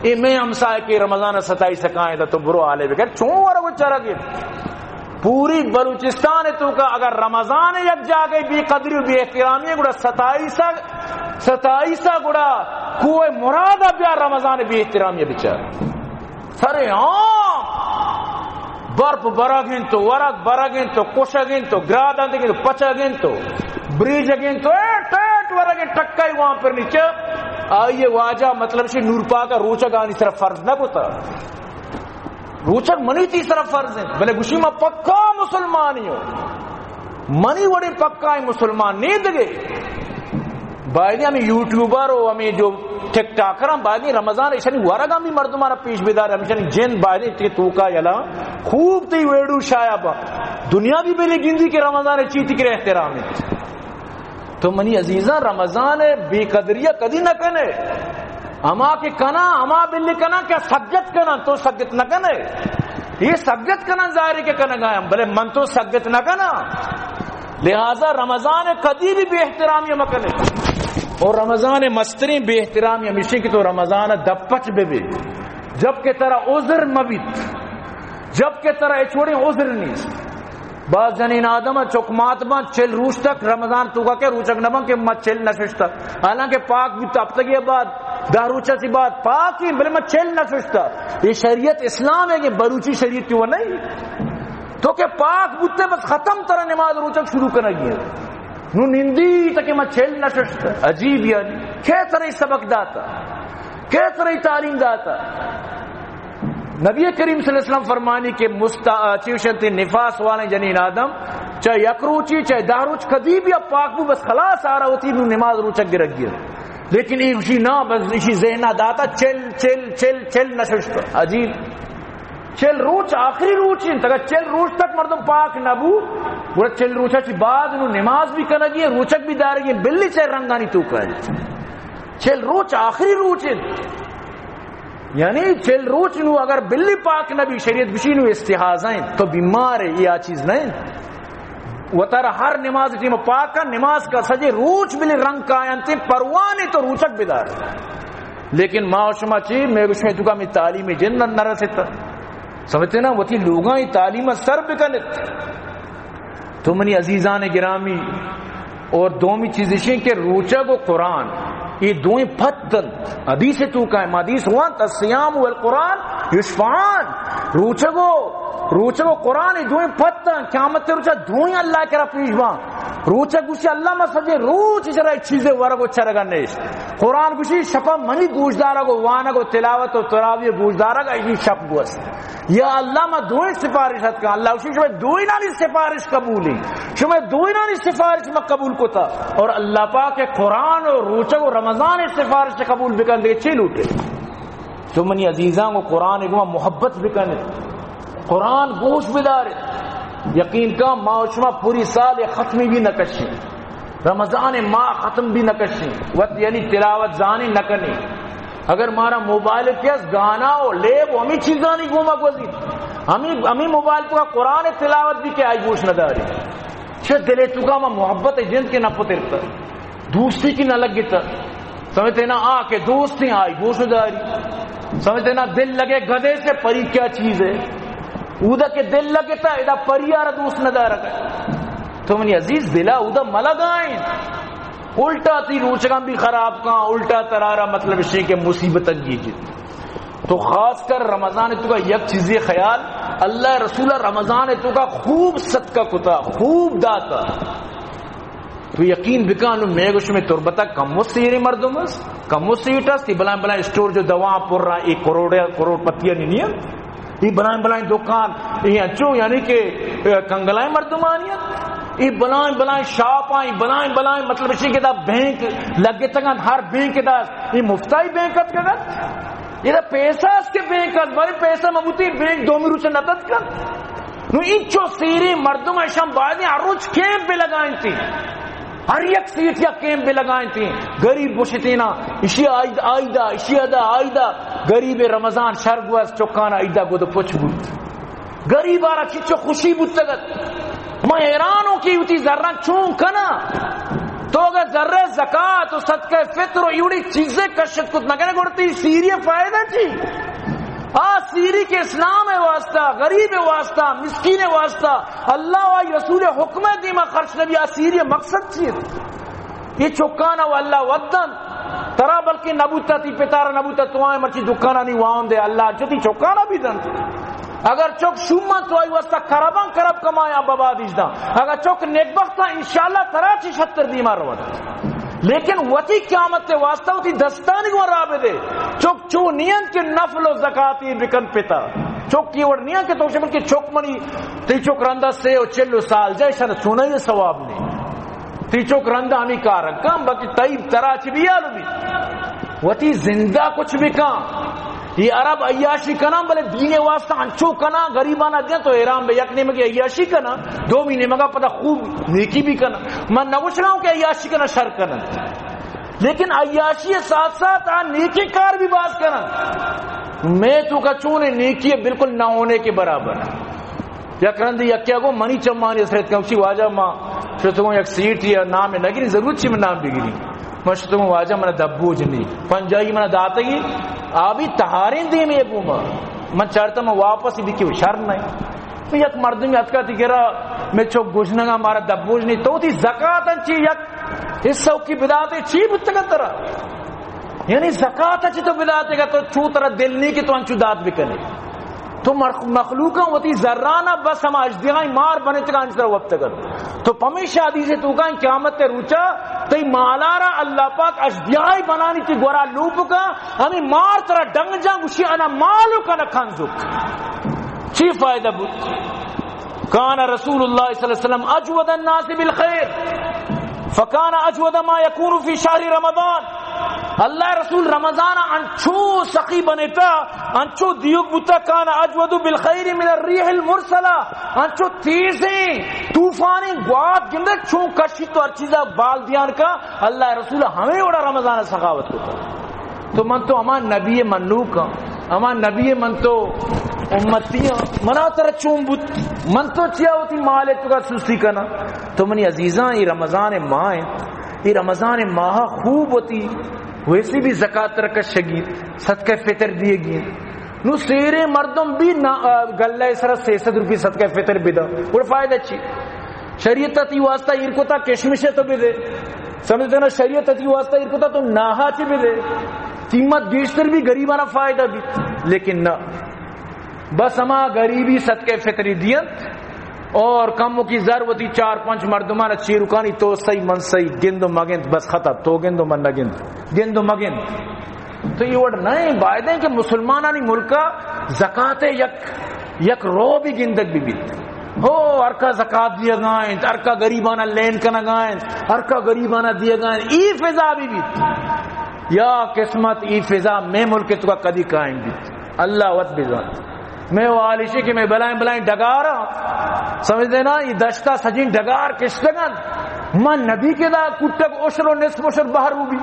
اے میں ہمسائے کہ رمضان ستائیس کائیں دا تو برو حالے بکر چون ورگ و چرگ انت۔ پوری بلوچستان توکا اگر رمضان یک جاگے بے قدری و بے احترامی گڑا ستائیس، ستائیس گڑا کوہ مراد بیا رمضان بے احترامی بچار۔ سر عام برپ برگ انت و ورگ برگ انت و کشگ انت و گراد انت و پچگ انت و بریجگ انت و اے ٹیٹ ورگ انت ٹکائی وان پر نیچے۔ آئیے واجہ مطلب شی نور پاک روچگانی سر فرض نہ کتا۔ روچگ منی تئی سرا فرض انت، بلے گوشی ما پکا مسلمانی ہوں، منی وڑیں پکائیں مسلمان نی دگے۔ باید ہمیں یوٹیوبر و ہمیں جو ٹک ٹاکر ہم باید رمضان ایشانی ورگ ہم بھی مردمانا پیش بدار، ہمیشانی جند باید تئی توکا یلا خوب تئی ویڈیو شائع با، دنیا بھی بلے گندی کہ رمضان چی تئی کرے احترام انت۔ تو منی عزیزاں، رمضان ء بے قدری ء کدی نہ کن ئے۔ ہما کہ کناں، ہما بلی کناں کہ سگت کناں، تو سگت نہ کن ئے۔ یہ سگت کناں، ظاہر ہے کہ کنگا ہم، بلے من تو سگت نہ کناں۔ لہذا رمضان ء کدی بھی بے احترامی مہ کن ئے۔ اور رمضان ء مستریں بے احترامی ہمیشی کہ تو رمضان ء دپچ بہ بے، جبکہ ترا عذر مہ بیت، جبکہ ترا ہچ وڑیں عذر نیست۔ باز جنین آدم چک مات باں، چل روچ تک رمضان توکا کہ روچگ نہ باں کہ ما چل نہ ششتا، حالانکہ پاک بوت ہفتگی بعد، دہ روچا چی بعد پاک ہیں، بلے ما چل نہ ششتا۔ یہ شریعت اسلام ہے کہ بلوچی شریعت تو نہیں۔ تو کہ پاک بوتے بس ختم، ترا نماز روچگ شروع کنگی ہے۔ نو نندی تک ما چل نہ ششتا۔ عجیب یعنی، کہ ترا سبق داتا؟ کہ ترا تعلیم داتا؟ نبی کریم صلی اللہ علیہ وسلم فرمانی کہ مستا-، چیوشنتی نفاس والے جنین آدم، چاہے یک روچی، چاہے دہ روچ، کدی بھی اب پاک بو، بس خلاص آ رہا ہوتی، نو نماز روچگ گرگ گیا۔ لیکن یہ اسی نہ، بس اسی ذہن نہ داتا، چل، چل، چل، چل نہ ششتا۔ عجیب۔ چل روچ آخری روچ انت، اگر چل روچ تک مردم پاک نہ بو، گڑا چل روچا چی بعد نو نماز بھی کنگی ہے، روچگ بھی دارگی ہے، بلی چل رنگانی توکا ہے۔ چل روچ آخری روچ انت۔ یعنی چل روچ نو اگر بلی پاک نہ بی، شریعت گشی نو استحاضہ انت، تو بیمار ہے، یہ آ چیز نہیں۔ وتارا ہر نماز ٹیم پاک کا، نماز کا سجے روچ بلی رنگ کاینت، پروانے تو روچگ بدار۔ لیکن ما و شما چی، میں گوشمے توکا می تعلیم جند نہ رسیتا۔ سمجھتے نا، وتی لوگاں یہ تعلیم سر بکنت۔ تو منی عزیزان گرامی، اور دومی چیز اشیں کہ روچگ و قرآن، یہ دوئیں پت انت۔ حدیث توکا ہے، حدیث وانت، الصیام والقرآن یشفعان۔ روچگ و، روچگ و قرآن یہ دوئیں پت انت، قیامت روچا دوئیں اللہ کرا پیش باں۔ روچگ گوشی اللہ ما سجے روچ چرا چیزے ورگ و چرگا نیش۔ قرآن گوشی شپا منی گوشدارگ و وانگ و تلاوت و تراوی گوشدارگ ایشی شپ گوست۔ یا اللہ ما دوئیں سفارش ات کن۔ اللہ گوشی شما دوئینانی سفارش قبولی، شما دوئینانی سفارش ما قبول کتا۔ اور اللہ پاک قرآن و روچگ و رمضان سفارش قبول بکن دے چی لوٹے؟ تو منی عزیزاں، گوں قرآن گما محبت بکنت، قرآن گوش بدارت۔ یقین کن ما و شما پوری سال یک ختمی بھی نہ کشیں، رمضان ماہ ختم بھی نہ کشیں، وت یعنی تلاوت زانیں نہ کنیں۔ اگر مارا موبائل کہ است، گانا و لیب و ہمیں چیزانی گوما گوزی، ہمیں، ہمیں موبائل تو قرآن تلاوت بھی کہ آئی گوش نہ داری۔ چہ دلے توکا ما محبت جند کہ نہ پترتا، دوستی کی نہ لگتا۔ سمجھتے نا، آ کہ دوست ہیں، آئی گوش داری۔ سمجھتے نا، دل لگے گدے سے، پری کیا چیز ہے؟ اودا کہ دل لگتا، ادا پری آرا دوست نہ دارا۔ تو منی عزیز، دلا اودا ملگائیں۔ الٹا تی روچگاں بھی خراب کاں، الٹا ترارا مطلب شی کہ مصیبت گیجی۔ تو خاص کر رمضان توکا یک چیزے خیال، اللہ رسول رمضان توکا خوب صدقہ کتا، خوب داتا۔ تو یقین بکن، میں گوش میں تربتا کم و سیریں مردم است، کم و سیٹ است، یہ بلائیں بلائیں اسٹور جو دوا پر رہا، ایک کروڑ، کروڑ پتیاں نہیں ہے، یہ بلائیں بلائیں دکان، یہ انچو یعنی کہ، اے، کنگلائیں مردمانی ہے، یہ بلائیں بلائیں شاپ آئیں، بلائیں بلائیں مطلب اسی کہ دا بینک لگے تک، ہر بینک دا، یہ مفتائی بینک ات کگت۔ ادا پیسہ است کہ بینک ات، بارے پیسہ مبوتی بینک دومی روچ نہ تت کن۔ نو اینچو سیریں مردم اشان باید ہر روچ کیمپ بہ لگائیں تی۔ ہر یک سیٹ یا کیمپ بہ لگائیں تی۔ غریب گوشتی نا، اشی آئید، آئیدا، اشی ادا، آئیدا۔ غریب رمضان شر گوز چکانا عیدا گد پچ بوت۔ غریب آرا چیچو خوشی بوتگت۔ ما حیران ہوں کہ وتی زراں چون کنا۔ تو اگر زر زکات و صدقہ فطر و ایوڑی چیزیں کشت کت نہ کنے، گڑتی سیری فائدہ چی؟ آ سیری کہ اسلام واسطہ، غریب واسطہ، مسکین واسطہ، اللہ و آئی رسول حکم دیما خرچ نبی، آ سیری مقصد چی؟ یہ چکانا و اللہ ودن۔ ترا بلکہ نبوتا، تی پتارا نبوتا، تو آئے مرچی دکانانی وان دے، اللہ جو تی چکانا بھی دن۔ اگر چک شوماں تو آئی واسطہ کرباں کرب کمایاں ببا دیجداں۔ اگر چک نیکبختاں انشاءاللہ ترا چی شتر دیما رود۔ لیکن وتی قیامت واسطہ وتی دستانی گوں راہ بدے۔ چک چو نیند کہ نفل و زکاتی بکن پتا۔ چک یہ وڑ نہیں کہ تو شمن کہ چک منی، تئی چک رندا سے و چل و سال جائے، شر سونا یہ ثواب نہیں۔ تئی چک رندا ہمیں کار کم، بلکہ تئی ترا چی بیال بھی۔ وتی زندہ کچھ بکاں۔ یہ عرب عیاشی کناں، بلے دین واسطہ انچو کناں، غریبانہ دیاں تو حیران بے، یک نیمگے عیاشی کناں، دومی نیمگا پدا خوب نیکی بھی کناں۔ من نگوشناں کہ عیاشی کناں شر کناں، لیکن عیاشی ساتھ ساتھ آ نیکی کار بھی باز کناں۔ میں تو کا چون نیکی بالکل نہ ہونے کے برابر۔ یک رندے یکے ءَ گوں منی چمانی اثر اتکاں، گوشی، واجہ ما شتگوں یک سیٹے ءَ، نام نہ گریں، ضرورت چی من نام بگریں؟ من شتگوں واجہ من دبوج نی، پنجاہی من داتگی، آ بھی تہاریں دیمے گوما۔ من چارتا من واپس بکی شر نہیں۔ تو یک مردمی اتکا تی گرا، میں چو گوشنگا مارا دبوج نی، تو تی زکات چی یک حصہ کی بداتے چی بتگا ترا؟ یعنی زکات چی تو بداتے گا، تو چو ترا دل نہیں کہ تو انچو دات بکنے۔ تو مخ-، مخلوقاں وتی زرانا بس ہما اژدہائیں مار بنتگاں انچ سر وپتگت۔ تو پمیشا حدیث توکا قیامت روچا تئی مالارا اللہ پاک اژدہائے بنانی تی گورا لوپکا، ہمیں مار ترا ڈنگ جاں، گوشی انا مالک انا کنزک۔ چی فائدہ بود؟ کان رسول اللہ صلی اللہ علیہ وسلم اجود الناس بالخیر، فکان اجود ما یکون فی شہر رمضان۔ اللہ رسول رمضان انچو سخی بنیتا، انچو دیوک بوتا، کان اجود بالخیر من الریح المرسلہ، انچو تیزیں طوفانی گوات گندے چون کشی تو ہر چیزا بال دیان کا۔ اللہ رسول ہمیں وڑا رمضان سخاوت کو۔ تو من تو ہما نبی منوک ہاں، ہما نبی من تو امتی ہاں، منا ترا چون بوت؟ من تو چیا وتی مال توکا سستی کناں؟ تو منی عزیزاں، یہ رمضان ماہ ہیں، یہ رمضان ماہ خوب وتی ویسے بھی زکات ترا کشگی، صدقہ فطر دیگی۔ نو سیرے مردم بھی نہ، آ، گلہ سرا سے سد روپی صدقہ فطر بدا، اور فائدہ چی؟ شریعت تی واسطہ ایر کتا کشمش تو بدے، سمجھتے نا؟ شریعت تی واسطہ ایر کتا تو ناہا چی بدے، قیمت گیشتر بھی، غریبانہ فائدہ بھی، لیکن نہ، بس ہما غریبی صدقہ فطری دینت اور کم کی زر وتی چار پنچ مردمان چیرکانی تو سہی من سہی، گند و مگند، بس ختم، تو گند و من نگند، گند و مگند۔ تو یہ وڑ نہیں، باید ہیں کہ مسلمانانی ملکا زکات یک، یک رو بھی گندگ بھی بیت۔ ہو، ہر کا زکات دیگا انت، ہر کا غریبانا لین کنگا انت، ہر کا غریبانا دیگا انت، ای فضا بھی بیت۔ یا قسمت، ای فضا میں ملک توکا کدی قائم بیت؟ اللہ وت بزان۔ میں وہ حال ایشی کہ میں بلائیں بلائیں ڈگار، سمجھتے نا، یہ دشتا سجین ڈگار کشتگن۔ من نبی کہ دا کٹک عشر و نصف عشر بہر ہو بھی۔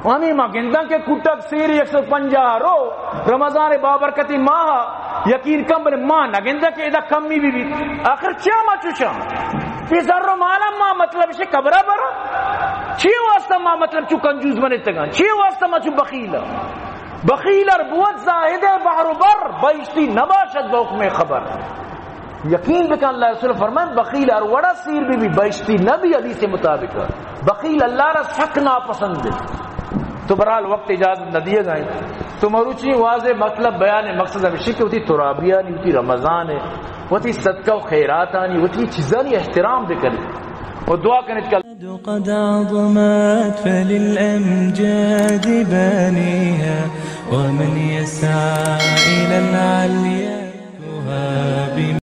ہمیں ما گنداں کہ کٹک سیر یک سو پنجاہ رو، رمضان بابرکتی ماہ، یقین کم بلے ما نگنداں کہ ادا کمی بھی بھی۔ آخر چیا ما چوشاں؟ یہ زر و مالا ما مطلب سے قبرہ برا؟ چی واسطہ ما مطلب چو کنجوس بنے تگاں؟ چی واسطہ ما چو بخیل؟ بخیل ار بود زاہد بہر و بر، بہشتی نباشد بحکم خبر۔ یقین بکن، اللہ رسول فرمائیں، بخیل ہر وڑا سیر بھی، بھی بہشتی نہ بھی، حدیث مطابق۔ بخیل اللہ را سک ناپسند ہے۔ تو بہرحال وقت اجازت نہ دیے گئے۔ تو مروچی واضح مطلب بیان مقصد ہمیشہ کہ وتی ترابیانی، وتی رمضان ہے، وتی صدقہ و خیراتانی، وتی چیزانی احترام بکنی و دعا کنی کہ قد عظمت فللأمجاد بانيها، ومن يسعى إلى العلي